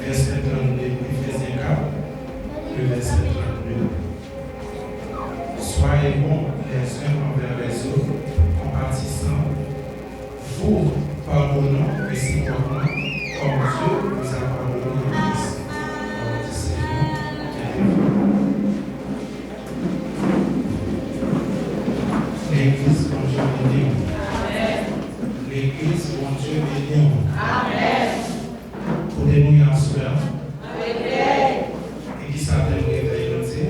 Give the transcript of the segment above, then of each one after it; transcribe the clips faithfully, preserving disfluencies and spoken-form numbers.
Vèsè trannde, Efezyen kat, le vèsè trannde. Soyez bons les uns envers les autres, compatissants, vous pardonnant réciproquement, comme Dieu vous a pardonné en Christ. Compatissez-vous. Legliz, Bondye beni w. Legliz, Bondye beni w. Kote nou ye aswè a? E kisa tèm revèy nou di?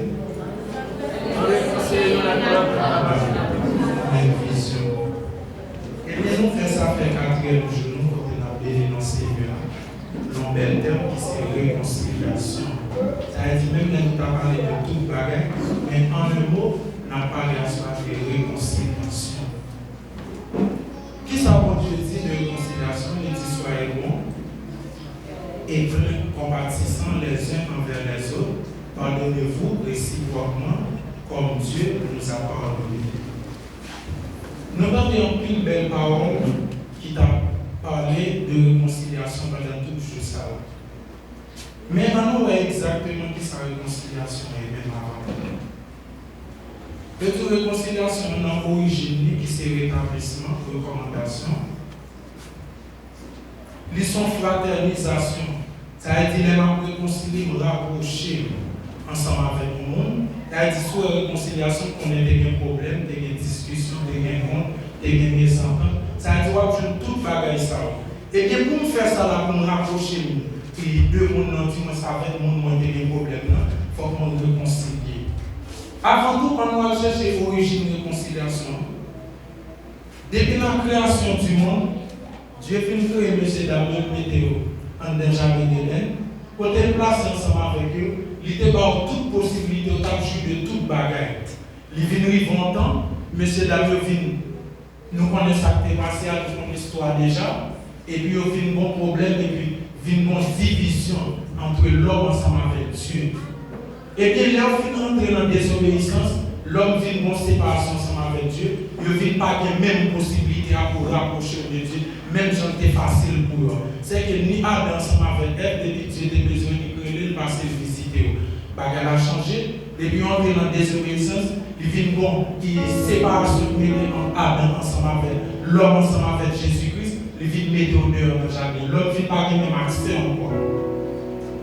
Menm vizyon. Ebyen, nou fè sa fè katriyèm jou nou kote n ap beni non Senyè a. Yon bèl tèm ki se rekonsilyasyon. Sa vle di, menm lè nou ta pale de tout bagay, men an en mo, n ap pale aswè a de rekonsilyasyon. Kisa Bondye di de rekonsilyasyon? Li di, soyez bons et pleins, compatissants les uns envers les autres, pardonnez-vous réciproquement, comme Dieu nous a pardonné. Nou tande anpil bèl pawòl ki t ap pale de rekonsilyasyon pandan tout jou sa yo. Men ann nou wè egzakteman kisa rekonsilyasyon ye menm avan tou. Yo di rekonsilyasyon nan orijin li ki se retablisman, rekòmandasyon. Li se yon fratènizasyon. Sa vle di, lè m ap rekonsilye, m rapwoche m ansanm avèk yon moun. Sa vle di, si w wè rekonsilyasyon, konnen te gen pwoblèm, te gen diskisyon, te gen kont, te gen mezantant. Sa vle di, w ap jwenn tout bagay sa yo. Ebyen, pou m fè sa la, pou m rapwoche m de moun nan, dimwens avèk moun mwen te gen pwoblèm nan, fòk mwen rekonsilye. Avan tou, ann nou al chèche orijin rekonsilyasyon an. Depi la création du monde, Dye fin kreye mesye dam yo, l mete yo anndan jaden Edenn, kote l plase ansanm avèk yo, li te ba yo tout posiblite, yo t ap jwi de tout bagay. Li vin rive yon tan, mesye dam yo vin, nou konnen sa k te pase a, nou konn istwa a deja, epi yo vin gon pwoblèm, epi vin gon divizyon ant lòm ansanm avèk Dye. Ebyen, lè yo fin antre nan dezobeyisans, lòm vin gon separasyon ansanm avèk Dye, yo vin pa gen menm posiblite a pou rapwoche yo de Dye, menm jan l te fasil pou yo a. Sèke ni Adan ansanm avèk Èv, depi Dye te bezwen, li rele l, pase l vizite yo. Bagay la chanje, depi yo antre nan dezobeyisans, li vin gon ki separasyon ki mete ant Adan ansanm avèk lòm ansanm avèk Jezi Kris, li vin mete yo deyò nan jaden. Lòm vin pa gen menm aksè ankò.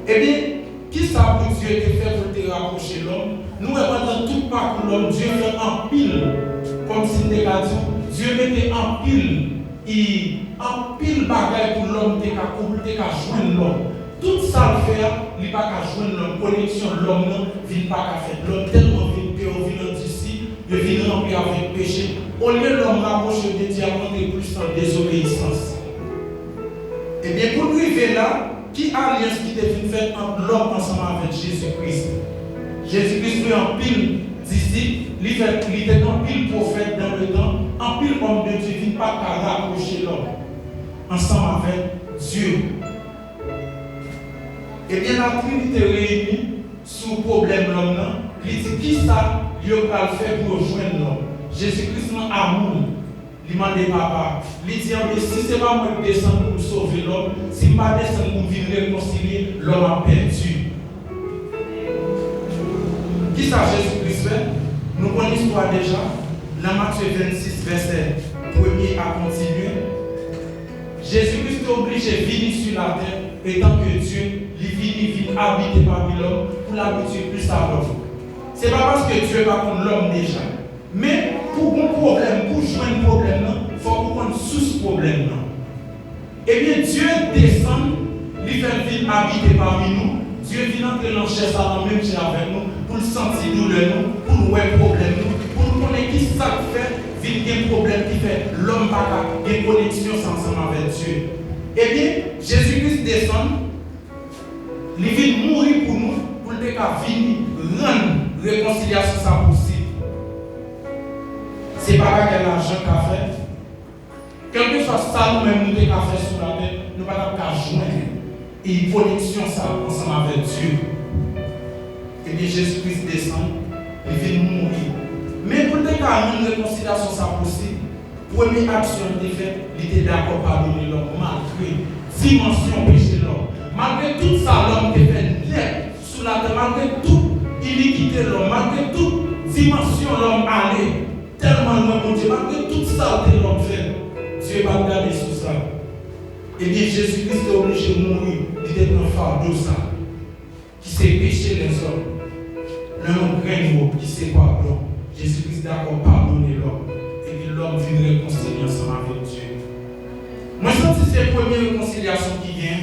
Ebyen, kisa Bondye te fè pou l te rapwoche lòm? Nou wè pandan tout pakou lòm, Dye fè anpil, kòmsi m te ka di w, Dye mete anpil, i, anpil bagay pou lòm te ka, pou l te ka jwenn lòm. Tout sa l fè a, li pa ka jwenn lòm. Koneksyon lòm nan vin pa ka fèt. Lòm tèlman vin pè, yo vin andisi, yo vin ranpli avèk peche. Olye lòm rapwoche yo de Dye, ap antre plis nan dezobeyisans. Ebyen, pou n rive la, ki alyans ki te vin fèt ant lòm ansanm avèk Jezi Kris? Jezi Kris fè anpil disip, li fè, li te gen anpil pwofèt dan le tan, anpil òm de Dye vin pa t ka rapwoche lòm ansanm avèk Dye. Ebyen, Latrinite reyini sou pwoblèm lòm nan, li di kisa yo pral fè pou yo jwenn lòm. Jezi Kris nan amou l, li mande Papa, li di, anben, si se pa mwen k desann pou m sove lòm, si m pa desann pou m vin rekonsilye, lòm ap pèdi. Kisa Jezi Kris fè? Nou konn istwa deja. Nan Matye vennsis, vèsè premye a kontinye, Jezi Kris te oblije vini sou latè, etan ke Dye, li vini, vin abite pami lòm pou l abitye plis a lòm. Se pa paske Dye pa konn lòm deja, men pou gon pwoblèm, pou jwenn pwoblèm nan, fòk ou konn sous pwoblèm nan. Ebyen, Dye desann, li fè l vin abite pami nou. Dye vin antre nan chè sa, nan menm chè avèk nou, pou l santi doulè nou, pou l wè pwoblèm nou, pou l konnen ki sa k fè vin gen pwoblèm ki fè lòm pa ka gen koneksyon sa ansanm avèk Dye. Ebyen, Jezi Kris desann, li vin mouri pou nou, pou l te ka vini rann rekonsilyasyon sa posib. Se pa bagay lajan ka fè. Kèlkeswa sa nou menm nou te ka fè sou latè, nou pa t ap ka jwenn e koneksyon sa ansanm avèk Dye. Ebyen, Jezi Kris desann, li vin mouri. Men pou l te ka rann rekonsilyasyon sa posib, premye aksyon l te fè, li te dakò padone lòm malgre dimansyon peche lòm. Malgre tout sa lòm te fè nèt sou latè, malgre tout inikite lòm, malgre tout dimansyon lòm ale tèlman lwen Bondye, malgre tout salte lòm fè, Dye pa t gade sou sa. Ebyen, Jezi Kris te oblije mouri, li te pran fado sa, ki se peche lèzòm, nan yon grenn mo, ki se padon. Jezi Kris dakò padone lòm, epi lòm vin rekonsilye ansanm avèk Dye. Mwen santi se premye rekonsilyasyon ki gen.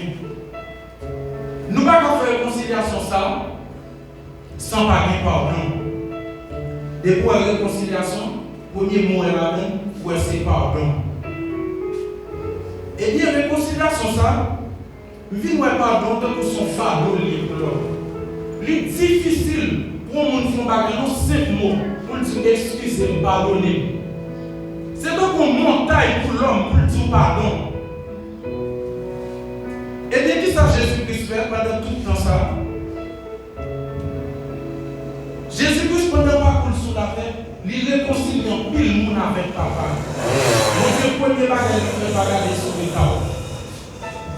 Nou pa ka fè rekonsilyasyon sa a san pa gen padon. Depi w wè rekonsilyasyon, premye mo w wè ladan, ou wè se padon. Ebyen, rekonsilyasyon sa a, m vin wè padon tankou se yon fado l ye pou lòm. Li difisil pou yon moun fè yon bagay, yon senp mo, pou l di w, "Eskize m, padone m." Se tankou yon montay pou lòm, pou l di w padon. Ebyen, kisa Jezi Kris fè pandan tout tan sa a? Jezi Kris, pandan pakou l sou latè, li rekonsilye anpil moun avèk Papa l. Bondye, premye bagay li fè, li pa gade sou eta w.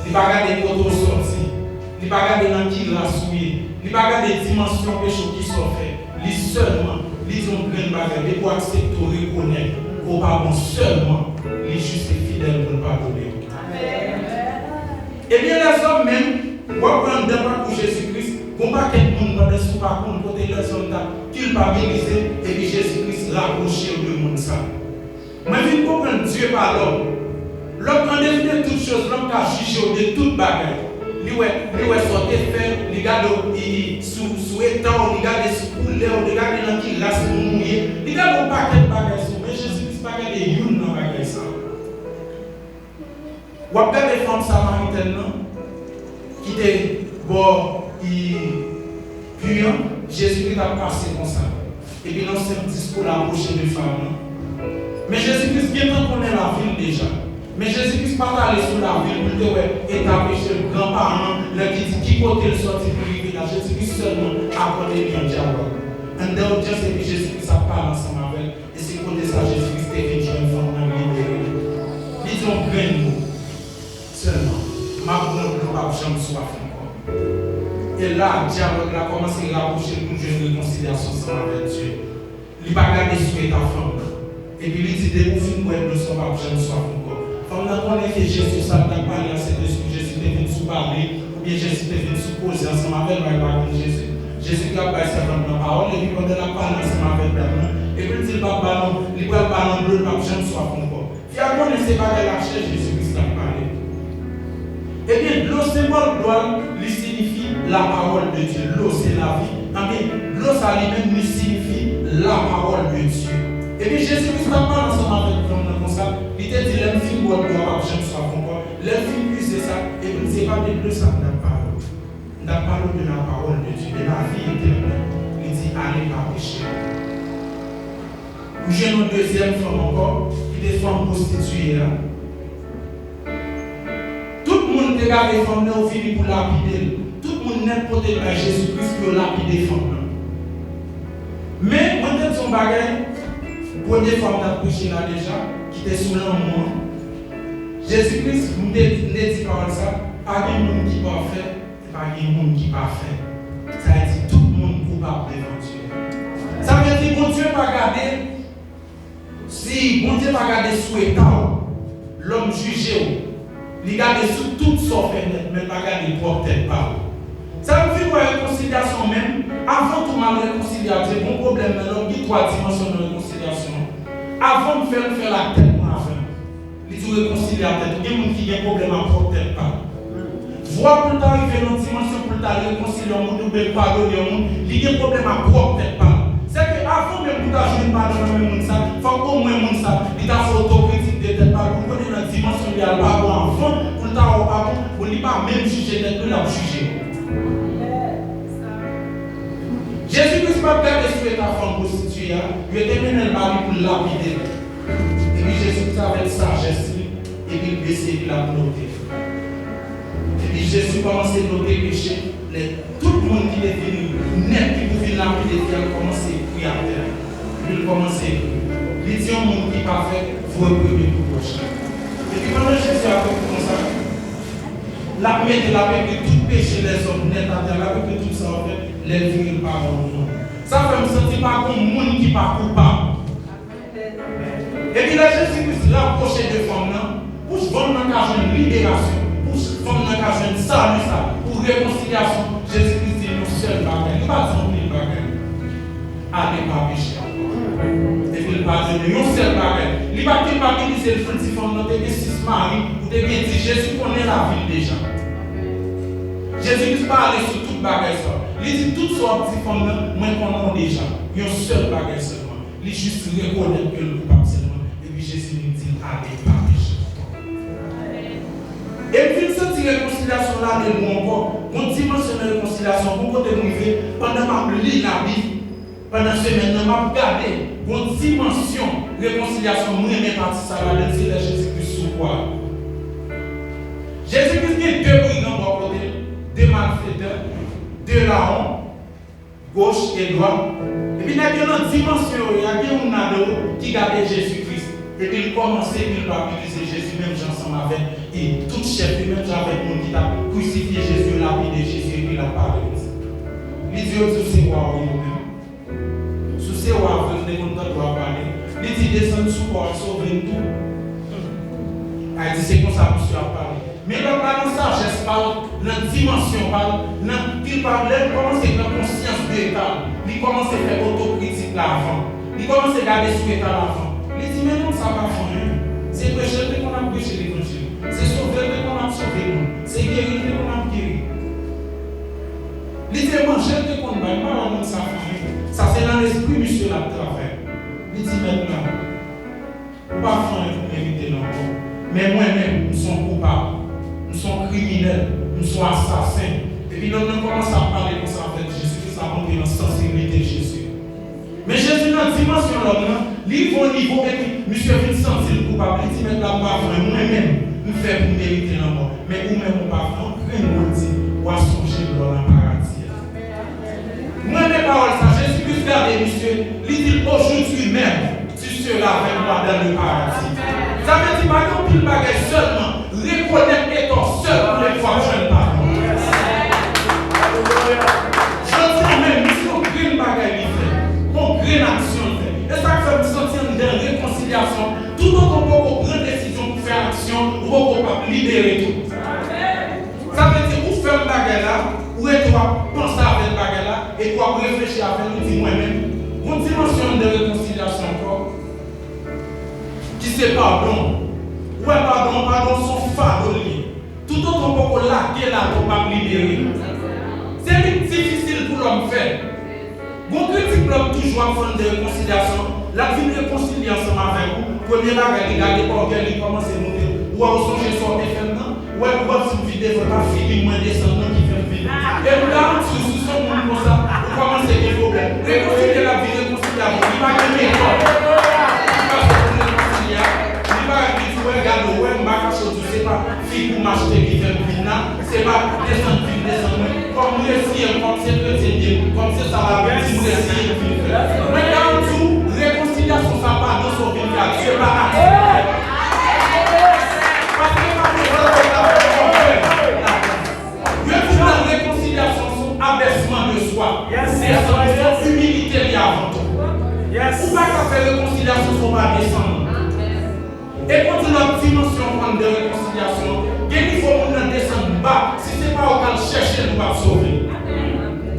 Li pa gade kote w sòti. Li pa gade nan ki ras ou ye. Li pa gade dimansyon peche w, kisa w fè. Li sèlman, li di yon grenn bagay, depi w aksepte w rekonèt ke w pa bon sèlman, li jis e fidèl pou l padone w. Ebyen, lèzòm menm, w ap wè anndan pakou Jezi Kris, gon pakèt moun pandan sou pakou l kote lèzòm t ap kilpabilize, epi Jezi Kris rapwoche yo de moun sa. Mwen vin konprann Dye pa lòm. Lòm, an defi de tout choz, lòm ka jije w de tout bagay. Li wè, li wè sa w te fè, li gade w, i, i, sou, sou eta w, li gade sou koulè w, li gade nan ki ras moun ou ye, li gade yon pakèt bagay sou ou, men Jezi Kris pa gade youn nan bagay sa yo. W ap gade fanm Samaritèn nan ki te bò, i, pwi an, Jezikri t ap pase konsa. Epi nan senp diskou l apwoche de fanm nan. Men Jezikri gentan konnen lavi l deja. Men Jezikri pa t ale sou lavi l pou l te wè eta peche l, gran paran, lè ki di ki kote l sòti pou l rive la. Jezikri sèlman abòne li an dyalòg. Anndan odyans epi Jezikri ap pale ansanm avè l. E se kote sa Jezi Kris te vin jwenn fanm nan libere. Li di yon grenn mo sèlman, "M ap ba w dlo, w p ap janm swaf ankò." E la, dyalòg la kòmanse rapwoche l pou l jwenn rekonsilyasyon ansanm avèk Dye. Li pa gade sou eta fanm nan. Epi li di, "Depi w fin bwè dlo sa, w p ap janm swaf ankò." Fanm nan konnen ke Jezi sa l t ap pale a, se te sou Jezi te vin sou pale, oubyen Jezi te vin sou koze ansanm avè l, men l pa konn Jezi. Jezi ki ap bay sèvant nan pawòl, epi pandan l ap pale ansanm avèk dam nan, epi l di l p ap ba l, li pral ba l yon dlo, l p ap janm swaf ankò. Fi a konnen se bagay lachè Jezi Kris t ap pale. Ebyen, dlo, senbòl dlo a, li siyifi la parole de Dieu. Dlo se lavi. Ebyen, dlo sa li menm, li siyifi la parole de Dieu. Ebyen, Jezi Kris t ap pale ansanm avèk fanm nan konsa, li te di, "Lè m fin bwè dlo a, w p ap janm swaf ankò." Lè l fin pwize sa, epi l di, "Se pa de dlo sa m t ap pale w. M t ap pale w de la parole de Dieu, de la vie éternelle." Li di, "Ale pa peche." Ou jwenn yon dezyèm fanm ankò, ki te fanm pwostitiye a. Tout moun te gade fanm nan, yo vini pou lapide l. Tout moun nèt pote l bay Jezi Kris pou yo lapide fanm nan. Men, mwen te di yon bagay, premye fwa m t ap preche la deja, ki te sou lanmou an. Jezi Kris, m te, m te di pawòl sa, pa gen moun ki pafè, e pa gen moun ki pafè. Sa vle di tout moun koupab devan Dye. Sa vle di Bondye pa gade, si Bondye pa gade sou eta w, lòm jije w. Li gade sou tout sa w fè nèt, men l pa gade pwòp tèt pa w. Sa vle di wè rekonsilyasyon menm, avan tou m al rekonsilye ak Dye, gon pwoblèm nan lòm, gen twa dimansyon nan rekonsilyasyon an. Avan m fè l, m fè l ak tèt mwen avè m. Li di w rekonsilye ak tèt ou. Gen moun ki gen pwoblèm ak pwòp tèt pa l. Vwa pou l ta rive nan dimansyon pou l ta rekonsilye yon moun oubyen padone yon moun, li gen pwoblèm ak pwòp tèt pa l. Sèke avan menm pou ta jwenn padon nan men moun sa, fòk omwen moun sa, li ta fè otokritik de tèt pa l, pou l konnen nan dimansyon li a, l pa bon avan pou l ta wè w pa bon, bon, li pa menm jije tèt li, l ap jije w. Jezi Kris pa t gade sou eta fanm pwostitiye a, yo te mennen l ba li pou l lapide l. Epi Jezi Kris avèk sajès li, epi l bese, epi l ap note. Epi Jezi kòmanse note peche, lè tout moun ki te vini nèt ki pou vin lapide fi a kòmanse ekri atè a. Li, l kòmanse ekri. Li di yon moun ki pafè voye premye kou wòch la. Epi pandan Jezi ap ekri konsa, L ap mete, l ap ekri tout peche lèzòm nèt atè, l ap ekri tout sa w fè, lè l vire l pa wè w non. Sa fè m santi pa gon moun ki pa koupab. Epi lè Jezi Kris rapwoche de fanm nan, pou fanm nan ka jwenn liberasyon, pou fanm nan ka jwenn sali sa, pou rekonsilyasyon, Jezi Kris di l yon sèl bagay. Li pa di anpil bagay. Ale pa peche ankò. Epi l padone yon sèl bagay. Li pa kilpabilize l pou l di fanm nan te gen sis mari, ou te byen di Jezi konnen lavi l deja. Jezi Kris pa ale sou tout bagay sa. Li di tout sa w ap di fanm nan, mwen konnen w deja. Yon sèl bagay sèlman. Li jis rekonèt ke l koupab sèlman. Epi Jezi vin di l ale pa peche ankò. E m vin santi rekonsilyasyon la ale lwen ankò. Gon dimansyon nan rekonsilyasyon, gon kote m rive, pandan m ap li Labib, pandan semèn nan, m ap gade, gon dimansyon rekonsilyasyon, m renmen pati sa ladan l, se lè Jezi Kris sou kwa a. Jezi Kris gen de brigan bò kote l, de malfetè, de lawon, goch e dwat. Epi nèg yo nan dimansyon yo, y a gen youn ladan yo ki gade Jezi Kris. Epi l kòmanse kilpabilize Jezi menm jan ansanm avèk e tout chèf yo, menm jan avèk moun ki t ap krisifye Jezi yo, lapide Jezi, epi l ap pale konsa. Li di yo, di w se wa w ye ou menm. Si w se wa vre, m te konn tande w ap pale. Li di desann sou kwa w, sove m tou. Ay di se konsa misye ap pale. Men lòt la nan sajès pa l, nan dimansyon pa l, nan kilpab, lè l kòmanse pran konsyans de eta l, li kòmanse fè otokritik la avan. Li kòmanse gade sou eta l avan. Li di, men nonm sa pa fè anyen. Se preche l te konn ap preche levanjil. Se sove l te konn ap sove moun. Se geri l te konn ap geri. Li se manje l te konn bay. M pa wè nonm sa fè anyen. Sa se nan lespri misye l ap travay. Li di, mèt la, ou pa fè anyen pou merite l ankò. Men mwen menm, m se yon koupab. M se yon kriminèl. M se yon asasen. Epi lòm nan kòmanse ap pale konsa avèk Jezi Kris, l ap antre nan sansiblite Jezi. Men Jezi nan dimansyon lòm nan, li rive yon nivo epi misye vin santi l koupab. Li di, mèt la, m pa fè anyen, mwen menm, m fè pou m merite lanmò. Men ou menm, ou pa fè yon grenn, ou di, w a sonje m lè w nan paradi a. Mwen men pawòl sa, Jezi Kris gade misye, li di l, aujourd'hui même, tu seras avec moi dans le paradis. Sa vle di, pa gen anpil bagay, sèlman rekonèt eta w sèl pou lè w ap jwenn padon. Jodi a menm, misye yon grenn bagay li fè, yon grenn aksyon l fè. E sa k fè m santi anndan rekonsilyasyon, toutotan w poko pran desizyon pou fè aksyon, ou poko p ap libere tou. Sa vle di, ou fè m bagay la, ou rete w ap panse avèk bagay la, epi w ap reflechi avè l, ou di, mwen menm, gon dimansyon anndan rekonsilyasyon ankò, ki se padon. Ou wè padon, padon se yon fado l ye. Toutotan w poko lage l atè, w p ap libere. Se li k difisil pou lòm fè. Gon kritik lòm toujou ap fè anndan rekonsilyasyon, l ap vin rekonsilye ansanm avèk ou, premye bagay li gade ògèy li kòmanse moute. Ou wè, ou sonje sa w te fè m nan? Ou wè, ou wè si m vin devan l, pa figi m mwen desann nan ki fè m vini. E m garanti w, si w se yon moun konsa, ou kòmanse gen pwoblèm. Rekonsilye l ap vin rekonsilye avè w, li pa gen metòd. Li pa sot pou rekonsilye a, li pa di w, wè, gade w, wè, m pa kache w di w, se pa figi w m achte ki fè m vin la. Se pa desann vin desann mwen. Kòm m reziye m, kòm se kretyen m ye, kòm se sa Labib di m reziye m vin fè. Mwen ka di w, rekonsilyasyon sa pa danse w vin fè ak Dye, pa aksyon. Paske pa gen lòt bagay la fè kòm fè. Yo di nan rekonsilyasyon se yon abèsman de swa. Se yon imilite li avan tou. Ou pa ka fè rekonsilyasyon si w pa desann. E pou di lòt dimansyon ankò anndan rekonsilyasyon, gen nivo moun nan desann ba, si se pa ou k al chèche l, ou p ap sove.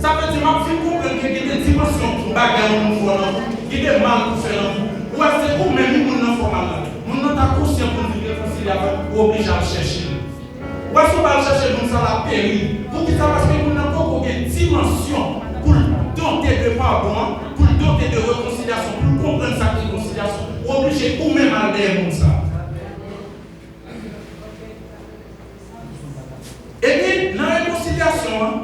Sa vle di, m ap vin konprann ke gen de dimansyon pou bagay yon moun fè w nan vi w, gen de mal pou fè nan vi w. Ou wè, se ou menm, yon moun nan fè w mal la. Moun nan ta konsyan pou l vin rekonsilye avè w, ou oblije al chèche l. Ou wè, si w pa al chèche moun sa, l ap peri. Poukisa? Paske moun nan poko gen dimansyon pou l dote de padon an, pou l dote de rekonsilyasyon, pou l konprann sa k rekonsilyasyon. Ou oblije ou menm al dèyè moun sa. Epi, nan rekonsilyasyon an,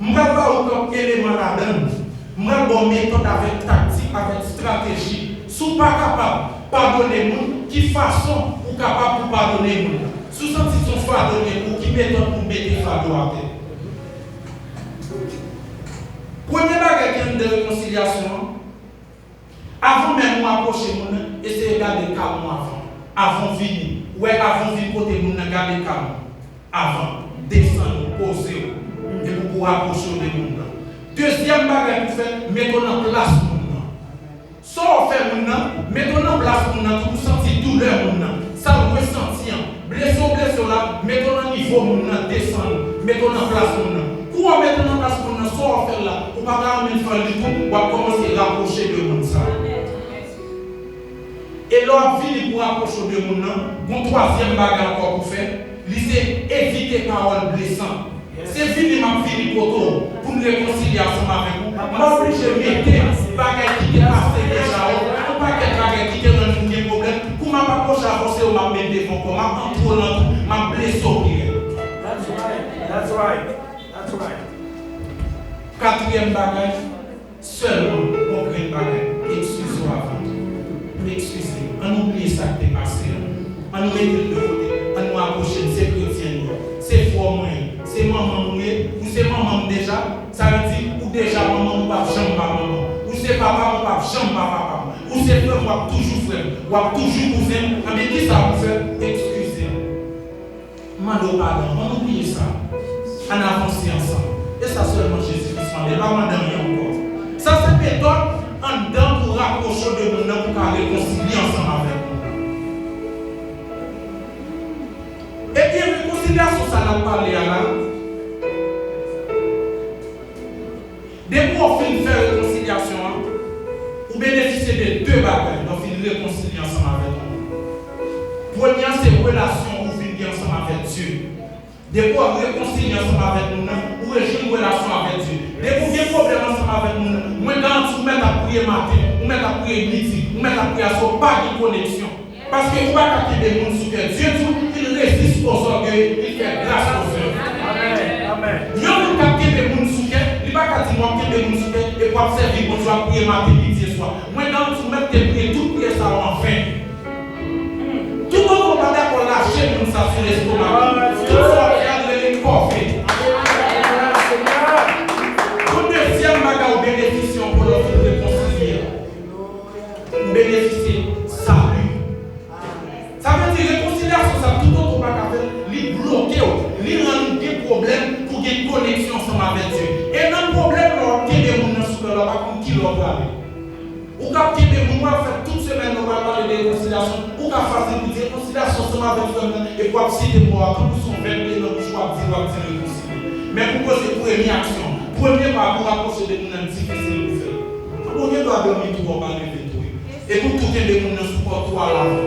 m pral ba ou kèk eleman ladan l. M pral ba w metòd avèk taktik, avèk estrateji. Si w pa kapab padone moun, ki fason ou kapab pou padone moun? Si w santi se yon fado l ye pou ou, ki metòd pou w mete fado atè? Premye bagay ki anndan rekonsilyasyon an, avan menm ou apwoche moun nan, eseye gade ka moun avan. Avan w vini. Ou wè, avan w vin kote moun nan, gade ka moun. Avan, desann ou, poze w, epi pou w rapwoche w de moun nan. Dezyèm bagay pou fè, mete w nan plas moun nan. Sa w fè moun nan, mete w nan plas moun nan, tout ou santi doulè moun nan, sa l resanti an. Blese w blese w la, mete w nan nivo moun nan, desann ou, mete w nan plas moun nan. Kou w mete w nan plas moun nan, sa w fè l la, ou pa ta renmen fè l ditou, w ap kòmanse rapwoche de moun sa. E lè w ap vini pou rapwoche w de moun nan, gon twazyèm bagay ankò pou fè, li se evite pawòl blesan. Se vini m ap vini kote w pou m rekonsilye ansanm avèk ou. M oblije mete bagay ki te pase deja yo, yon pakèt bagay ki te rann nou gen pwoblèm. Kou m ap apwoche avè w, se yo m ap met devan kò, m ap antre w nan tou, m ap blese w pi rèd. That's right. That's right. That's right. Katriyèm bagay, sèlman yon grenn bagay, eskize w avan tou. Eskize. Ann oubliye sa k te pase an. Ann nou mete l de kote. Ann nou apwoche l. Se kretyen nou ye. Se frè w mwen ye. Se manman m ou ye. Ou se manman m deja. Sa vle di, ou deja manman m, ou p ap janm pa manman m. Ou se papa m, ou p ap janm pa papa m. Ou se frè m, w ap toujou frè m. W ap toujou kouzen m. Anben, kisa pou fè? Eskize m. Mande w padon, ann oubliye sa. Ann avanse ansanm. E sa sèlman Jezi Kris mande, l pa mande anyen ankò. Sa se metòd anndan pou rapwoche w de moun nan pou w ka rekonsilye ansanm avèk moun nan. Ebyen, rekonsilyasyon sa n ap pale a la, depi w fin fè rekonsilyasyon an, ou benefisye de de bagay lè w fin rekonsilye ansanm avèk yon moun. Premye an se relasyon ou fin gen ansanm avèk Dye. Depi w ap rekonsilye ansanm avèk moun nan, ou rejwenn relasyon avèk Dye. Depi w gen pwoblèm ansanm avèk moun nan, mwen garanti w mèt ap priye maten, ou mèt ap priye midi, ou mèt ap priye aswè, ou pa gen koneksyon. Paske ou pa ka kenbe moun sou kè. Dieu dit, il résiste aux orgueilleux, il fait grâce aux humbles. Amen. Amen. Yon moun k ap kenbe moun sou kè, li pa ka di, "M ap kenbe moun sou kè," epi w ap sèvi Bondye, w ap priye maten, midi e swa. Mwen garanti w mèt te priye tout priyè sa yo an ven. Toutotan w pa dakò lache moun sa sou lestomak ou, tout sa w ap fè a rele kòve. Yon dezyèm bagay ou benefisye ankò lè w fin rekonsilye a. Ou benefisye sali. Sa vle di rekonsilyasyon sa, toutotan w pa ka fè l, li bloke w, li rann ou gen pwoblèm pou gen koneksyon ansanm avèk Dye. E nan pwoblèm nan, w ap kenbe moun nan sou kè la, w pa konn kilè w prale. Ou k ap kenbe moun, w ap fè tout semèn nan, w pral pale de rekonsilyasyon, ou ka fasil pou di rekonsilyasyon ansanm avèk frè m nan, epi w ap site mo a, tankou se yon vèb ki nan bouch ou, w ap di, w ap di rekonsilye. Men pou koze premye aksyon, premye pa pou rapwoche de moun nan, difisil pou fè l. Ou gen dwa dòmi tou, w pa leve tou. Epi w tou kenbe moun nan sou kò w tou al avè l.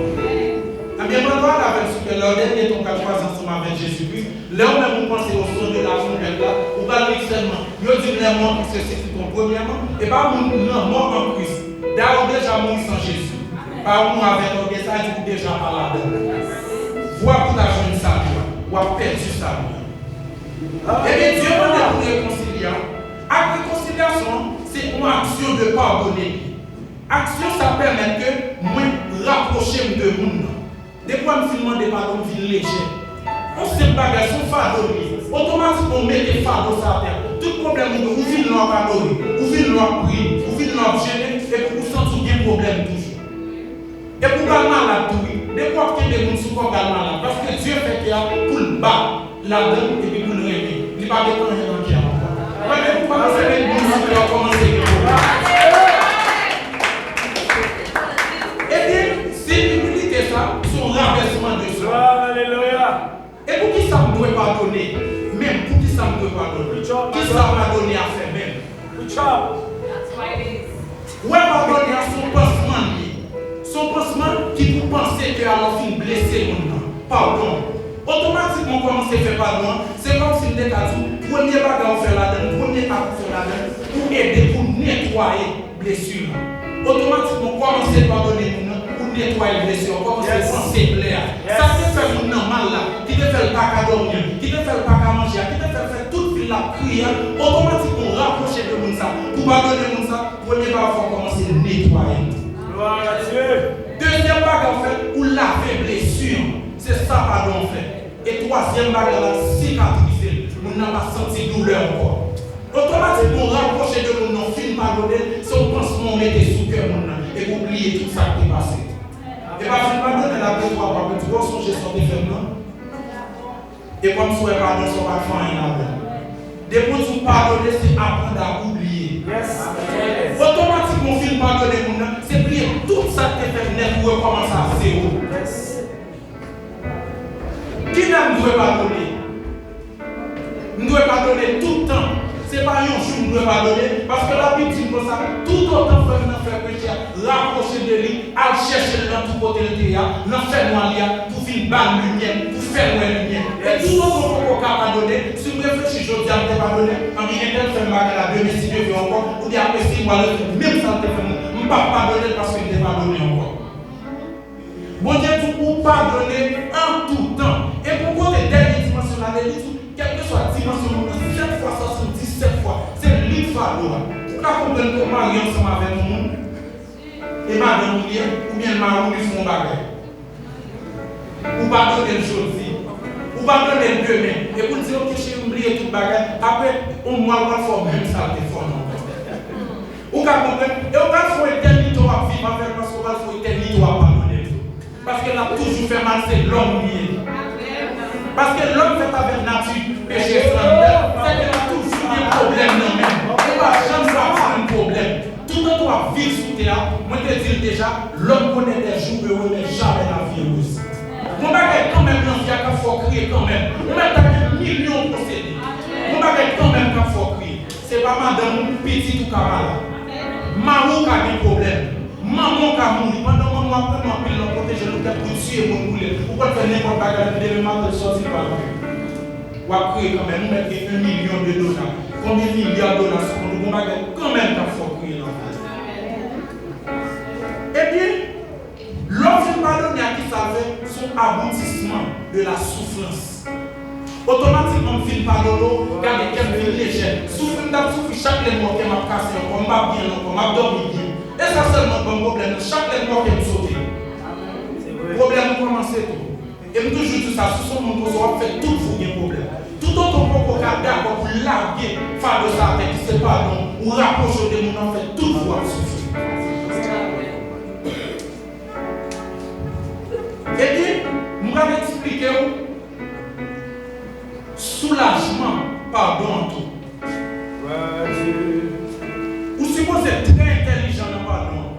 Ebyen, pandan w al avè l sou kè la, dènye tan w ka kwaze ansanm avèk Jezi Kris, lè ou menm ou panse yo sonde la twonpèt la, ou pral li sèlman. Yo di m lè mò se sesi ton. Premyèman, e pa moun lanmò an Kris. Dayè, ou deja mouri san Jezi. Pa ou mouri avèk ògèy, sa vle di ou deja pa ladan l. Vwa pou ta jwenn sali a, w ap pèdi sali a. Ebyen, Dye mande pou rekonsilye a. Ak rekonsilyasyon an, se yon aksyon de padone li ye. Aksyon sa pèmèt ke mwen rapwoche m de moun nan. Depi w wè m fin mande padon, m vin lejè. Yon senp bagay, se yon fado li ye. Otomatikman, w mete fado sa atè. Tout pwoblèm ou gen, ou vin la w ap adore, ou vin la w ap priye, ou vin la w ap jene, epi ou santi w gen pwoblèm toujou. Epi w pral malad tou, wi. Depi w ap kenbe moun sou kò, w pral malad. Paske Dye fè kè a pou l ba ladan l epi pou l renmen. Li pa met anyen nan kè a ankò. Mwen, depi w kòmanse met moun sou kè a, w kòmanse gen pwoblèm. Ebyen, si imilite sa, se yon rabèsman de swa. Alelouya! E poukisa m dwe padone menm? Poukisa m dwe padone? Kisa padone a fè menm? Wè, padone a se yon pansman li ye. Se yon pansman ki pou panse ke alò w fin blese moun nan. Padon. Otomatikman w kòmanse fè padon an, se kòmsi m te ka di w, premye bagay ou fè ladan l, premye ak ou fè ladan l, ou ede pou netwaye blesi lan. Otomatikman, w kòmanse padone moun nan, ou netwaye blesi an, w kòmanse panse plè a. Sa ki te fè moun nan mal la, ki te fè l pa ka dòmi an, ki te fè l pa ka manje a, ki te fè l fè tout vi l ap kriye a, otomatikman, w rapwoche de moun sa. Pou padone moun sa, premye bagay fò w kòmanse netwaye l. Gloire à Dieu. Dezyèm bagay w fè, ou lave blesi an. Se sa padon an fè. E twazyèm bagay la, sikatrize l. Moun nan pa santi doulè ankò. Otomatikman, w rapwoche de moun nan, w fin padone l, se yon pansman w mete sou kè moun nan, epi w bliye tout sa k te pase. E pa fin padone l, apre twa mwa, pou di, w sonje sa w te fè m nan? E kòm si w wè padon sa w pa t fè anyen ladan l. Depi w di w padone, se aprann a oubliye. Otomatikman w fin padone moun nan, se bliye tout sa k te fèt nèt, ou rekòmanse a zewo. Kilè m dwe padone? M dwe padone tout tan. Se pa yon jou m dwe padone, paske Labib di m konsa, toutotan frè m nan fè peche a, rapwoche de li, al chèche l nan tou kote l te ye a, nan fènwa li a, pou vin ba l limyè, pou fè l wè limyè. E toutotan w poko ka padone, si w reflechi jodi a, m te padone, anben entèl fè m bagay la, demen si Dye vle ankò, oubyen apre sis mwa, l refè menm sa l te fè m nan, m p ap padone l paske m te padone ankò. Bondye di w padone an tou tan. E pou kote dènye dimansyon la, li di w, kèlkeswa dimansyon moun nan, sèt fwa, swasanndisèt fwa, se li k fado a. Ou ka konprann ke w marye ansanm avèk yon moun, e madanm ou li ye, oubyen l mari w, li fè yon bagay. Ou padone l jodi, ou padone l demen, epi w di, oke cheri, m bliye tout bagay. Apre yon mwa, l pral fè w menm sa l te fè w nan. Ou ka konprann? E ou pral fè etènite w ap viv avè l, paske ou pral fè etènite w ap padone l tou. Paske l ap toujou fè mal, se lòm li ye. Paske lòm fèt avèk nati pecherès nan li a, sèke l ap toujou gen pwoblèm nan men l. Ou pa janm ka jwenn pwoblèm. Toutotan w ap viv sou tè a, mwen te di l deja, l'homme connaît des jours heureux, mais jamais la vie heureuse. Gon bagay kanmenm nan vi a k ap fè w kriye kanmenm. Ou mèt ta gen milyon posede. Gon bagay kanmenm k ap fè w kriye. Se pa madanm ou, pitit ou ka malad. Mari w ka gen pwoblèm. Manman w ka mouri. Pandan manman w ap renmen anpil, l ap pwoteje l, ou pèt pou tiye moun pou li. Ou pral fè nenpòt bagay, epi demen maten l sòti, l pral mouri. W ap kriye kanmenm. Ou mèt gen yon milyon de dola. Konbyen milya dola sou kont ou? Gon bagay kanmenm k ap fè w kriye nan vi a. Ebyen, lè w fin padone a, kisa l fè? Se yon aboutisman de la soufrans. Otomatikman, m fin padone w, gade kè m vin lejè. Soufri m t ap soufri, chak lè m wè kè m ap kase ankò, m pa byen ankò, m ap dòmi byen. E sa sèlman k ban m pwoblèm nan, chak lè m wè kè m sote. Pwoblèm ou kòmanse tou. E m toujou di w sa, si w se yon moun konsa, w ap fè tout vi w gen pwoblèm. Toutotan w poko ka dakò pou lage fado sa atè ki se padon, ou rapwoche w de moun nan, w ap fè tout vi w ap soufri. Ebyen, m pral eksplike w soulajman padon an tou. Ou sipoze trè entèlijan nan padon an.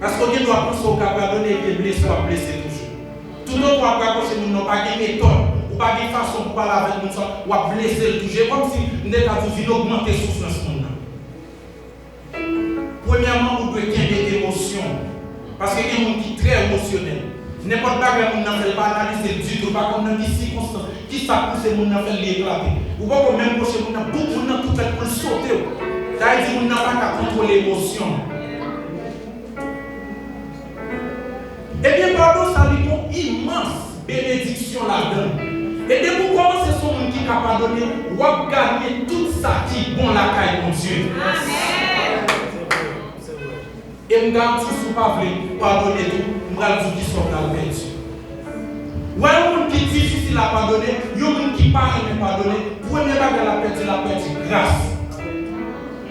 Paske w gen dwa panse w ka padone epi e blese w ap blese toujou. Toutotan w ap rapwoche moun nan, w pa gen metòd, ou pa gen fason pou pale avèk moun sa, w ap blese l toujou. E kòmsi m te ka di w vin ogmante soufrans moun nan. Premyèman, ou dwe kenbe emosyon w. Paske gen moun ki trè emosyonèl. Nenpòt bagay moun nan fè, l pa analize l ditou, l pa konn nan ki sikonstans, kisa k pouse moun nan fè l, li eklate. Ou poko menm pwoche moun nan, boum, moun nan tou fèt pou l sote w. Sa vle di moun nan pa ka kontwole emosyon l. Ebyen, padon sa, li gon imans benediksyon ladan l. E depi w kòmanse se yon moun ki ka padone, w ap ganye tout sa ki bon lakay Bondye. Amèn. E m garanti w, si w pa vle padone tou, m pral di w kisa w pral pèdi. Ou wè yon moun ki difisil a padone, yon moun ki pa renmen padone, premye bagay l ap pèdi, l ap pèdi gras.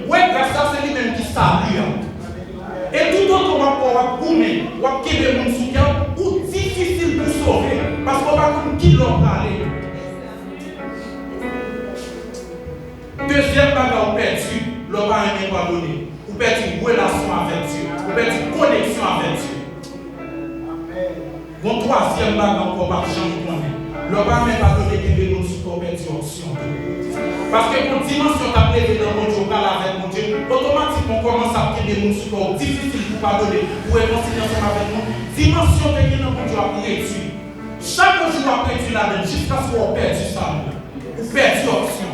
Ou wè gras la, se li menm ki sali a. E toutotan w ap wè w ap goumen, w ap kenbe moun sou kè w, ou difisil pou sove, paske w pa konn kilè w prale. Dezyèm bagay ou pèdi lè w pa renmen padone, ou pèdi relasyon avèk Dye, ou pèdi koneksyon avèk Dye. Gon twazyèm bagay ankò w p ap janm konnen. Lè w pa renmen padone, kenbe moun sou kè w pèdi onksyon tou. Paske gon dimansyon k ap leve nan Bondye, w pral avèk Bondye, otomatikman w kòmanse ap kenbe moun sou kè w, difisil pou padone, pou rekonsilye ansanm avèk moun. Dimansyon w te gen nan Bondye ap redui. Chak jou w ap redui ladan l jiskaske w pèdi sa menm. Ou pèdi onksyon.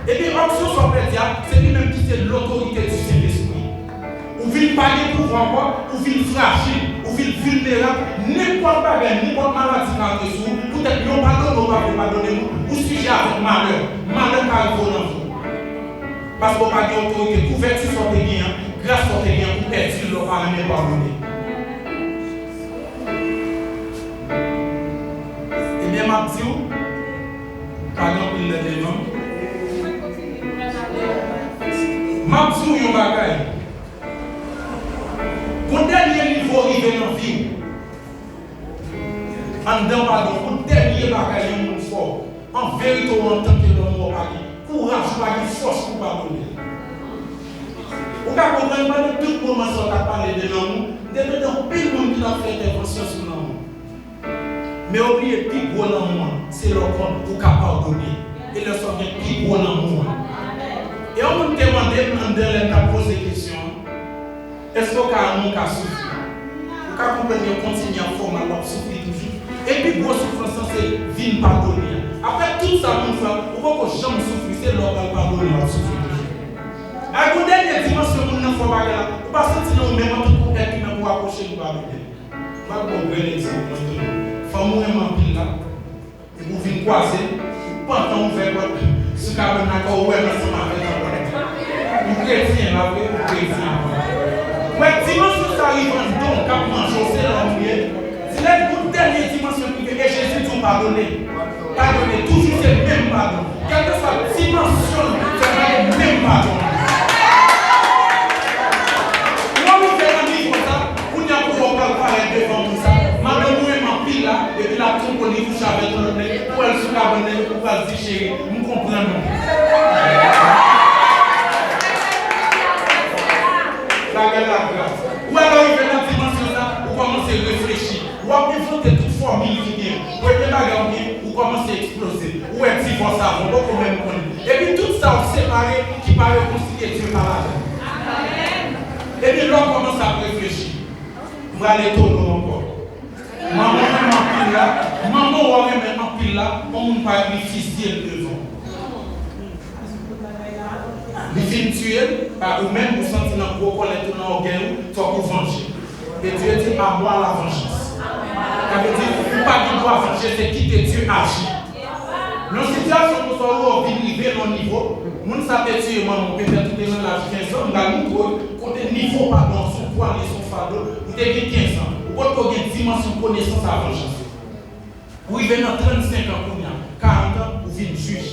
Epi onksyon sa w pèdi a, se li menm ki se lotorite di Sentespri. Ou vin pa gen pouvwa ankò, ou vin frajil, ou vin vilnerab, nenpòt bagay, nenpòt maladi ka antre sou ou, poutèt lè w padone, ou pa vle padone moun, ou sijè avèk malè. Malè ka rive w nan vi w. Paske w pa gen otorite, kouvèti sa w te gen an, gras sa w te gen an, ou pèdi l lè w pa renmen padone. Ebyen, m ap di w, pa gen anpil lè devan. M ap di w yon bagay. Pou dènye nivo rive nan vi w, anndan padon, pou dènye bagay yon moun fè w, Verite w antanke lòm, ou pa gen kouraj, ou pa gen fòs pou padone. Ou ka konprann, pandan tout moman sa w t ap pale de lanmou, m te tande anpil moun ki t ap fè entèvansyon sou lanmou. Men yo bliye pi gwo lanmou an, se lè w konn ou ka padone. E lè sa w gen pi gwo lanmou an. E yon moun te mande m anndan lè m t ap poze kesyon an, èske w ka renmen w ka soufri? Ou ka konprann yo kontinye ap fè w mal, w ap soufri toujou. E pi gwo soufrans lan se vin padone an. Apre tout sa moun fè w, ou poko janm soufri, se lè w pral padone w ap soufri toujou. Ak yon dènye dimansyon moun nan fè w bagay la, ou pa santi nan ou menm antanke yon èt imen pou w apwoche l, ou pa mete. M ap ba w grenn egzanp, mwen tou. Fanm ou renmen anpil la, epi w vin kwaze, ou pantan ouvè pòt sou kabann nan, kò ou wè l ansanm avèk yon lòt. Ou kretyen, pa vre? Ou kretyen. Ou wè dimansyon sa rive anndan w k ap manje w, se lòm ou ye. Di lè yon dènye dimansyon ki rive, e Jezi di w padone. Padone, toujou se menm padon. Kèlkeswa dimansyon l, se pa menm padon. Lè w rive nan nivo sa, kounye a pou w pral parèt devan moun sa. Madanm ou renmen anpil la, epi l ap twonpe w, li kouche avèk yon lòt nèg, ou wè l sou kabann nan, ou pral di, cheri, m konprann ou. Bagay la grav. Ou wè lè w rive nan dimansyon sa, ou kòmanse reflechi. W ap envante tout fòmil ki gen. Premye bagay ou gen, ou kòmanse eksploze. Ou wè divòs avan, ou poko menm konnen. Epi tout sa w separe ki pa rekonsilye, Dye pa ladan. Epi lè w kòmanse ap reflechi, m pral etone w ankò. Manman w renmen anpil la, manman w renmen anpil la, yon moun parèt li fizye l devan w. Li fin tiye l, pa ou menm, ou santi nan gwo kòlèt ou, nan ògèy ou, fòk ou vanje. E Dye di, à moi la vengeance. Sa vle di, ou pa gen dwa vanje, se kite Dye aji. Nan sitiyasyon konsa, ou wè w vin rive nan nivo, moun sa te tiye manman w, petèt ou te nan laj kenz an, m pral montre w kote nivo padon an, se yon pwa, li se yon fado, ou te gen kenz an, ou potko gen dimansyon konesans a vanjans. Ou rive nan trannsenk an kounye a, karant an, ou vin jij.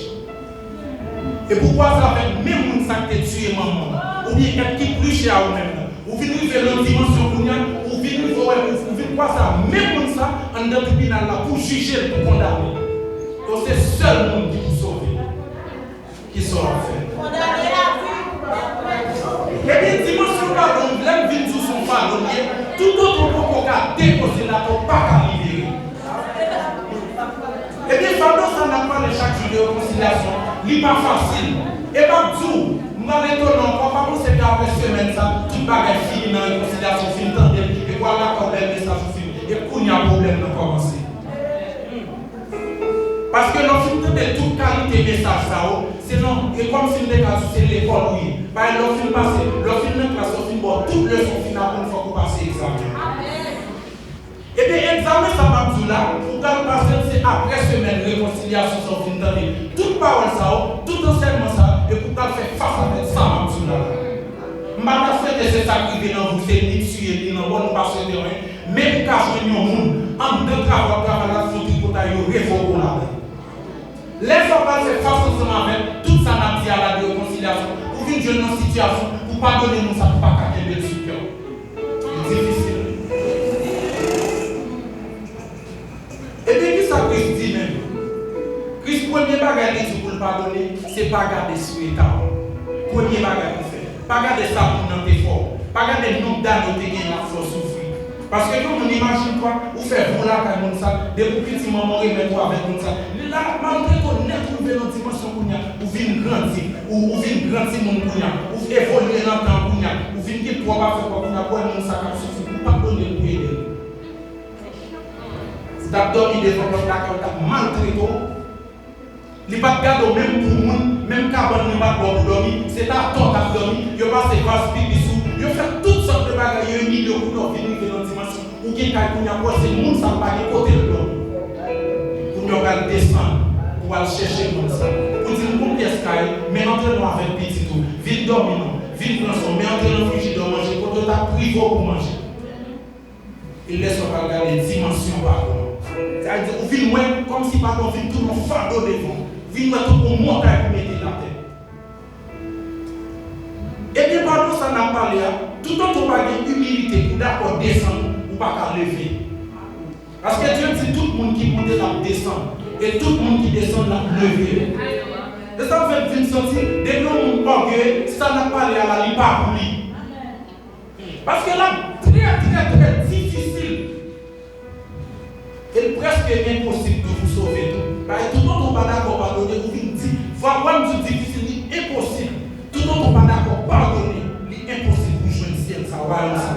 Epi ou kwaze avèk menm moun sa k te tiye manman w, oubyen èt ki pli chè a ou menm nan. Ou vin rive nan dimansyon kounye a, ou vin rive wè, ou, ou vin kwaze a menm moun sa anndan tribinal la pou jije l, pou kondane l. Yo se sèl moun ki pou sove. Kisa w ap fè? Ebyen, dimansyon padon, lè m vin di w se yon fado l ye, toutotan w poko ka depoze l atè, w pa ka libere. Ebyen, fado sa n ap pale chak jou de rekonsilyasyon, li pa fasil. E m ap di w, m pral etone w ankò, pa panse ke apre semèn sa, tout bagay fini nan rekonsilyasyon, w fin tande l, epi w al lakòl bèl mesaj ou fin, e kounye a pwoblèm nan kòmanse. Paske lè w fin tande tout kalite mesaj sa yo, se nan, e kòmsi m te ka di w se lekòl ou ye. Paske lè w fin pase, lè w fin nan klas, lè w fin ba w tout leson, w fin aprann, fòk ou pase egzamen. Ebyen, egzamen sa m ap di w la, ou pral pase l, se apre semèn rekonsilyasyon sa w fin tande tout pawòl sa yo, tout ansèyman sa yo, epi ou pral fè fas avèk sa m ap di w la la. M pa ta swete se sa k rive nan vi w, se ni tiye, ni nan mò, nou pa swete anyen. Men ou ka jwenn yon moun, anndan travay w ap travay la, sou tripotay yo, revoke w ladan l. Lè sa w pral fè fas ansanm avè l, tout sa n ap di a la de rekonsilyasyon, ou vin jwenn nan sitiyasyon pou padone moun sa, pou pa ka kenbe l sou kè w. Li difisil. Ebyen, kisa Kris di menm? Kris, premye bagay li di pou l padone, se pa gade sou eta w. Premye bagay pou fè. Pa gade sa moun nan te fè w. Pa gade nonb dane w te gen l ap fè w soufri. Paske yon moun, imajine twa, ou fè vo lakay moun sa, depi w piti manman w remèt ou avèk moun sa. Li la ap maltrete w nèt, ou rive nan dimansyon kounye a, ou vin grandi, ou, ou vin gran timoun kounye a, ou evolye nan tan kounye a, ou vin gen twòp afè pa w kounye a, pou wè moun sa k ap soufri, ou padone l pou ede l. Ou t ap dòmi devan pòt lakay ou, t ap maltrete w. Li pa t gade w menm pou moun, menm kabann li pa t ba w pou dòmi, se ta atò w t ap dòmi, yo pase vaz pipi sou ou, yo fè tout sòt de bagay, yo imilye w kounye a w vin rive nan dimansyon ou gen kay kounye a, pou wè se moun sa a pa gen kote l dòmi. Kounye a w pral desann pou w al chèche moun sa a, pou di l gon pyès kay, men antre non avèk pitit ou, vin dòmi non, vin pran swen w, men antre nan frijidè w manje, kote yo t ap prive w pou manje. E lè sa w pral gade dimansyon padon an. Sa vle di, ou vin wè kòmsi padon vin tounen yon fado devan w. Vin wè tankou yon montay pou mete l atè. Ebyen, padon sa n ap pale a, toutotan w pa gen imilite pou dakò desann, ou pa ka leve. Paske Dye di tout moun ki monte l ap desann. E tout moun ki desann, l ap leve. E sa fè m vin santi, depi yon moun ògeye, sa n ap pale a la, li pa pou li. Paske l ap trè, trè, trè difisil. E l prèske enposib tou pou sove tou. Paske toutotan w pa dakò padone, ou vin di, fwa w di w difisil, li enposib. Toutotan w pa dakò padone, li enposib pou w jwenn syèl sa, wayòm sa.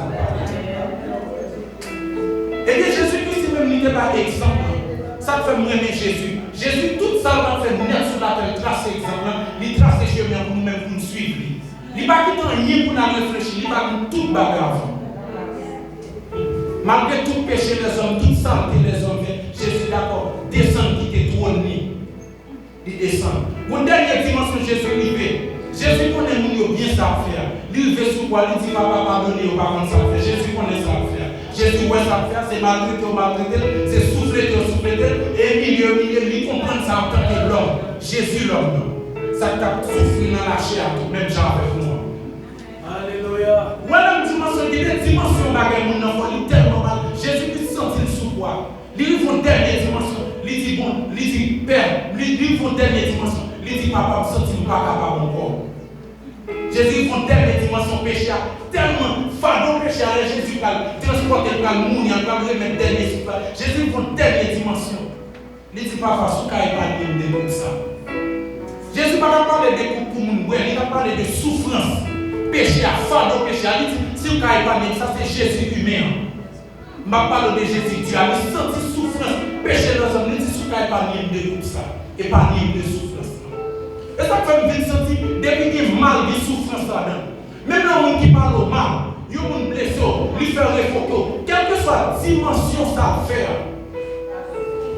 Ebyen, Jezi Kris li menm, li te bay egzanp lan. Sa k fè m renmen Jezi. Jezi, tout sa l t ap fè nèt sou latè, l trase egzanp lan, li trase chemen an pou nou menm, pou n swiv li. Li pa kite anyen pou n al reflechi, li ba nou tout bagay avan. Malgre tout peche lèzòm, tout salte lèzòm fè, Jezi dakò desann kite twòn li. Li desann. Gon dènye dimansyon Jezi rive. Jezi konnen moun yo byen sa ap fè a. Li rive sou kwa, li di, "Papa, padone yo, pa konn sa ap fè." Jezi konnen sa ap fè a. Jezi wè sa ap fè a, se maltrete yo maltrete l, se souflete yo souflete l, e imilye yo imilye l, li konprann sa antanke lòm. Jezi lòm nan. Sa k t ap soufri nan lachè a tou, menm jan avèk nou an. Alelouya. Ou wè nan dimansyon, gen de dimansyon bagay moun nan fè, li tèlman mal. Jezi Kris santi l sou kwa. Li rive yon dènye dimansyon. Li di, bon, li di, Pè, li, li rive yon dènye dimansyon. Li di, Papa, m santi m pa kapab ankò. Jezi rive yon dènye dimansyon peche a. Tèlman fado peche a, lè Jezi pral transpòte l, pral mouri, l pral remèt dènye souf la. Jezi rive yon dènye dimansyon. Li di, Papa, si w ka epanye m de koup sa. Jezi pa t ap pale de koup pou moun bwè, li t ap pale de soufrans peche a, fado peche a. Li di, si w ka epanye m, sa se Jezi imen an. M ap pale w de Jezi Dye a, li santi soufrans peche lèzòm, li di, si w ka epanye m de koup sa, epanye m de soufrans lan. E sa k fè m vin santi, depi gen mal, gen soufrans ladan l. Menm lè yon moun ki pale w mal, yon moun blese w, li fè revoke w, kèlkeswa dimansyon sa l fè a,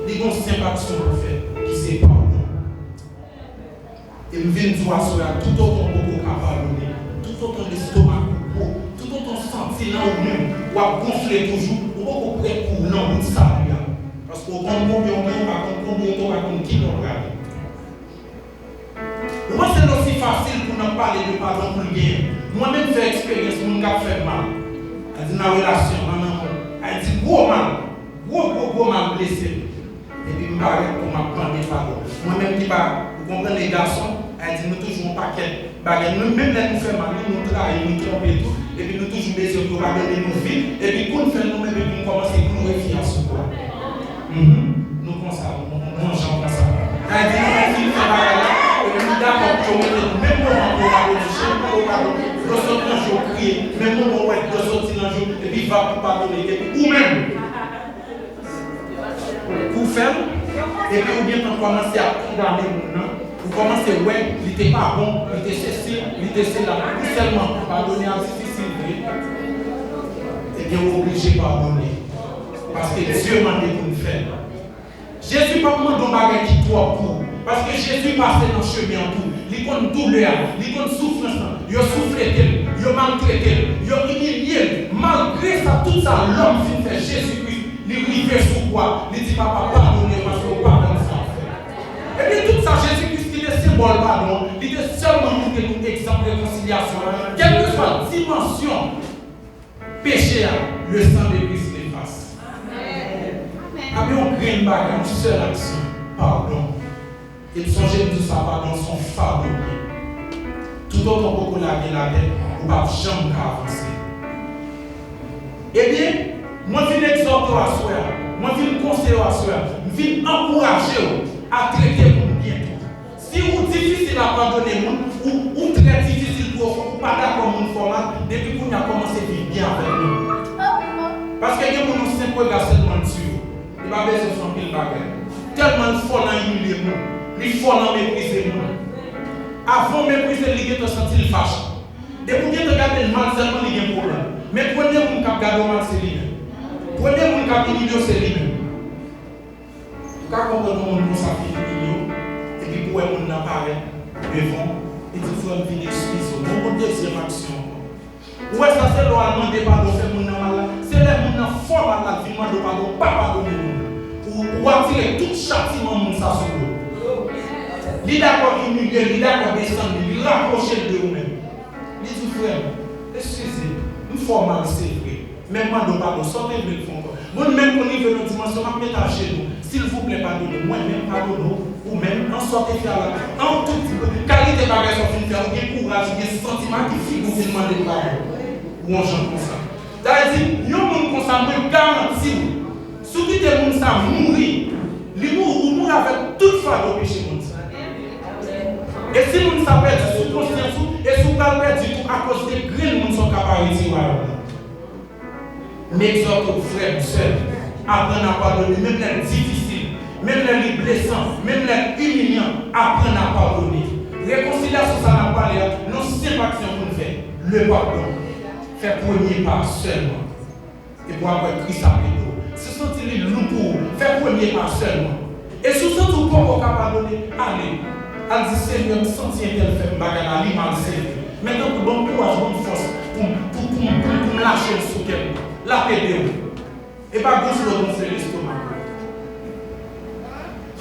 li gon senp aksyon pou fè, ki se padon. E m vin di w aswè a, toutotan w poko ka padone, toutotan lestomak ou gwo, toutotan w santi nan ou menm, w ap gonfle toujou, ou poko prè pou w nan wout sali a. Paske w konn konbyen w gen, w pa konn konbyen w gen, w pa konn kilè w prale. Ou panse l osi fasil pou n ap pale de padon pou l genyen? Mwen menm fè eksperyans moun k ap fè m mal. A di nan relasyon, nan lanmou. A di gwo mal, gwo, gwo, gwo mal blese m. Epi m parèt pou m ap mande padon. Mwen menm ki pa, ou konprann, e gason, a di nou toujou yon pakèt bagay. Nou menm lè nou fè mal, wi, nou trayi, nou twonpe tou. Epi nou toujou bezwen pou yo padone nou vit. Epi kou n fè l nou menm, epi nou kòmanse kloure fi a sou kwa. Mhm. Nou konsa, nou, nou, nou yon jan konsa. Sa vle di nou menm fin fè bagay la, epi nou dakò pou yo mete nou menm moman pou yo padone, chen pou yo padone, dlo sot nan je w kriye, menm moman w wè dlo soti nan je w, epi vag pou padone, epi ou menm, pou w fè l, epi ou gentan kòmanse ap kondane moun nan, ou kòmanse wè li te pa bon, li te sesi, li te sela, ou sèlman padone a difisil vre, ebyen ou oblije padone. Paske Dye mande pou n fè l. Jezi p ap mande yon bagay ki twòp pou ou. Paske Jezi pase nan chemen an tou. Li konn doulè a, li konn soufrans lan. Yo souflete l, yo maltrete l, yo imilye l. Malgre sa, tout sa lòm fin fè Jezi Kris, li rive sou kwa, li di, Papa, padone yo paske yo pa konn sa y ap fè. Epi tout sa, Jezi Kris ki te senbòl padon an, li te sèlman montre nou egzanp rekonsilyasyon an. Kèlkeswa dimansyon peche a, le sang de Christ l'efface. Amen. Amen. Yon grenn bagay, yon sèl aksyon, padon. E m sonje m di w sa, padon se yon fado l ye. Toutotan w poko lage latè, ou p ap janm ka avanse. Ebyen, mwen vin egzòte w aswè a, mwen vin konseye w aswè a, m vin ankouraje w a trete moun byen tou. Si ou difisil a padone moun, ou, ou trè difisil pou yo fè, ou pa dakò moun fè w mal, depi kounye a kòmanse viv byen avèk moun. Paske gen moun yon senp rega sèlman l tiye w. Li pa bezwen fè anpil bagay. Tèlman l fò nan imilye moun, li fò nan meprize moun. Avan w meprize l, li gentan santi l fache. Depi w gentan gade l mal sèlman, li gen pwoblèm. Men premye moun k ap gade w mal, se li menm. Premye moun k ap imilye w, se li menm. Ou ka konprann yon moun konsa fin imilye w, epi pou wè moun nan parèt devan w, li di, Frè m, vin eskize w. Men yon dezyèm aksyon ankò. Ou wè sa, se lè w al mande padon, fè moun nan mal la. Se lè moun nan fè w mal la, l vin mande w padon, ou pa padone moun nan. Ou, ou atire tout chatiman moun sa sou do w. Li dakò imilye l, li dakò desann li, li rapwoche l de ou menm. Li di, Frè m, eskize m, m fè w mal, se vre. Men m mande w padon, sa w te vle l fè ankò? Bon, li menm konn rive nan dimansyon, m ap mete ajenou. Silvouplè, padone m. Mwen menm padone w, ou menm, an sa w te fè a la, an tout kalite bagay sa w fin fè, ou gen kouraj, ou gen santiman ki figi w vin mande m padon. Ou yon jan konsa. Sa vle di, yon moun konsa, mwen garanti w, si w kite moun sa mouri, li mouri, ou mouri avèk tout fado peche moun sa. E si moun sa pèdi sou konsyans ou, e si w pral pèdi tou akoz de grenn moun sa w ka pa retire w nan. M egzòte w, frè m, sè m, aprann a padone, menm lè l difisil, menm lè li blesan, menm lè l imilyan, aprann a padone. Rekonsilyasyon sa n ap pale a, yon senp aksyon pou n fè, le pardon. Fè premye pa sèlman. Epi w ap wè Kris ap ede w. Si w santi li lou pou ou, fè premye pa sèlman. E si w santi w poko ka padone, ale. Al di, Senyè, m santi entèl fè m bagay la, li mal, Senyè. Men tanpri, ban m kouraj, ban m fòs pou m, pou, pou, pou, pou m lache l sou kè m. L ap ede w. E pa gonfle w gonfle lestomak ou.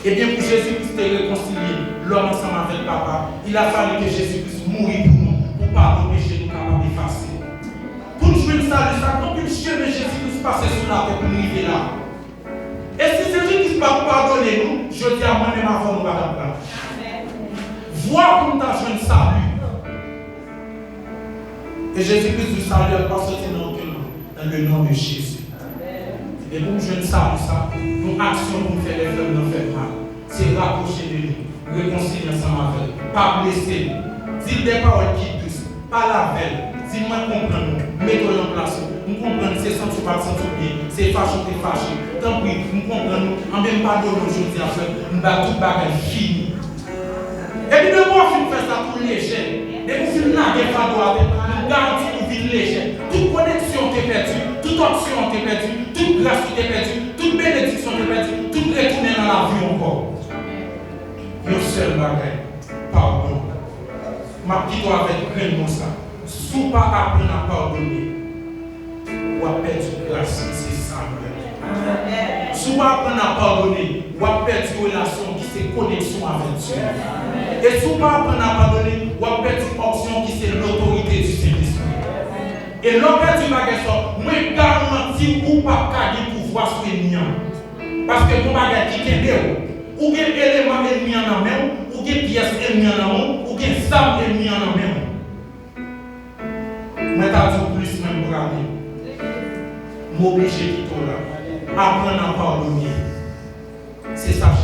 Ebyen, pou Jezi Kris te rekonsilye lòm ansanm avèk Papa, il a fallu que Jezi Kris mouri pou nou, pou padon peche nou kapab efase. Pou n jwenn sali sa, anpil chemen Jezi Kris pase sou latè pou n rive la. E si Jezi Kris pa t padone nou, jodi a mwen menm avè w nou pa t ap la. Vwa pou n ta jwenn sali. E Jezi Kris di sali a pa soti nan okenn lòt, dans le nom de Jésus. E pou m jwenn sali sa, yon aksyon pou m fè lè frè m nan fè m mal, se rapwoche de li, rekonsilye ansanm avè l, pa blese l, di l de pawòl ki dous, pale avè l, di l mwen konprann ou, mete w nan plas ou, m konprann se santi w pa t santi w byen, se fache w te fache, tanpri, m konprann ou, anben m padone w jodi a frè m, m ba tout bagay fini. Epi depi w fin fè sa tou lejè, depi w fin lage fado atè, m garanti w vin lejè. Tout koneksyon w te pèdi, tout onksyon w te pèdi, tout gras ou te pèdi, tout benediksyon w te pèdi, tout retounen nan lavi w ankò. Yon sèl bagay, padon. M ap kite w avèk grenn mo sa. Si w pa aprann a padone, w ap pèdi gras ki se sali. Si w pa aprann a padone, w ap pèdi relasyon ki se koneksyon avèk Dye. E si w pa aprann a padone, w ap pèdi onksyon ki se lotorite di Sentespri. E lè w pèdi bagay sa, mwen garanti w ou p ap ka gen pouvwa sou ènmi an. Paske gon bagay ki kenbe w. Ou gen eleman ènmi an nan men w, ou gen pyès ènmi an nan men w, ou gen zam ènmi an nan men w. Mwen ta di w plis, men m prale. M oblije kite w la. Aprann a padone. Se sa